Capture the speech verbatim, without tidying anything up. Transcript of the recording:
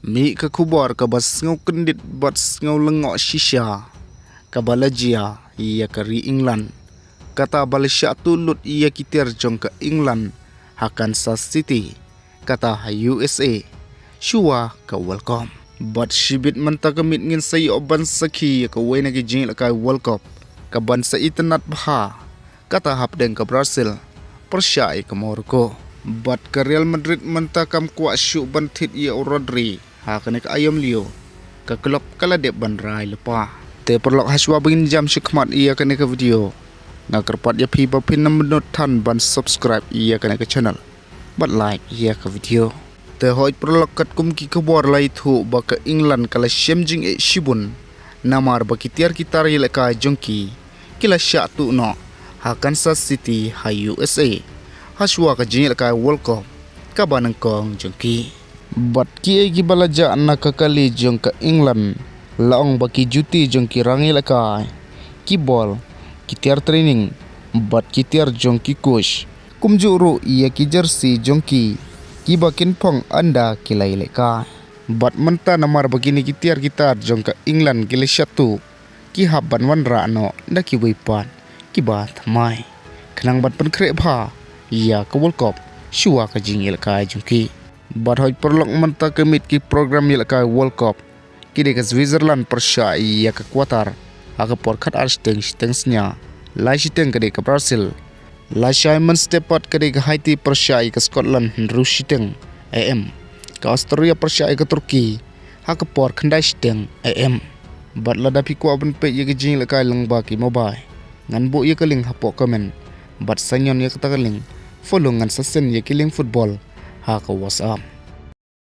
Mih ka khubor kaba sngew kyndit bad sngew lyngngoh shisha, kaba la jia ïa ka ri England, kata ba la shah tuh lut ïa ki tiar jong ka England ha Kansas City, kata ha U S A, shuwa ka World Cup. Bad shibit mynta ka miet ngin sa ïoh ban sakhi ïa kawei na ki jingïalehkai World Cup kaban sa itynnad bha, kata hapdeng ka Brazil pyrshah ïa ka Morocco. Bad ka Real Madrid mynta kam kwah shuh ban thied ïa u Rodri ha kane ka aïom lyiur, ka club ka la dep ban rai lypa. Te paralok, hashwa ba ngin jam shakhmat ïa kane ka video, nga kyrpad ïa phi ba phin nym nud than ban subscribe ïa kane ka channel bad like ïa ka video. Te hooid paralok, katkum ki khubor la ïathuh ba ka England ka la shem jingeh shibun namar ba ki tiar ki tar ïalehkai jong ki ki la shah tuh noh ha Kansas City ha U S A, hashwa ka jingïalehkai World Cup kaba nyngkong jong ki. Bad kiei kiba la jah na ka kali jong ka England, la ong ba ki juti jong ki rangïalehkai, ki bol, ki tiar training bad ki tiar jong ki coach, kumjuh ruh ïa ki jersey jong ki, kiba kin phong ynda ki la ïalehkai. Bad mynta namar ba kine ki tiar ki tar jong ka England ki la shah tuh, ki hap ban wanrah noh da kiwei pat kiba thymmai, khnang ban pynkhreh bha ïa ka World Cup shuwa ka jingïalehkai jong ki. Bad hooid paralok, mynta ka miet ki program ïalehkai World Cup ki dei ka Switzerland pyrshah ïa ka Qatar ha ka por khatar shiteng, shiteng synñia. Lai shiteng ka dei ka Brazil. Lashai mynstep pat ka dei ka Haiti pyrshah ïa ka Scotland hynriew shiteng A M. Ka Australia pyrshah ïa ka Turkey ha ka por khyndai shiteng A M. Bad lada phi kwah ban peit ïa ka jingïalehkai lyngba ki mobile, ngan buh ïa ka link hapoh comment. Bad sa ñion ïa kata ka link, follow ngan sa send ïa ki link football ha ka WhatsApp.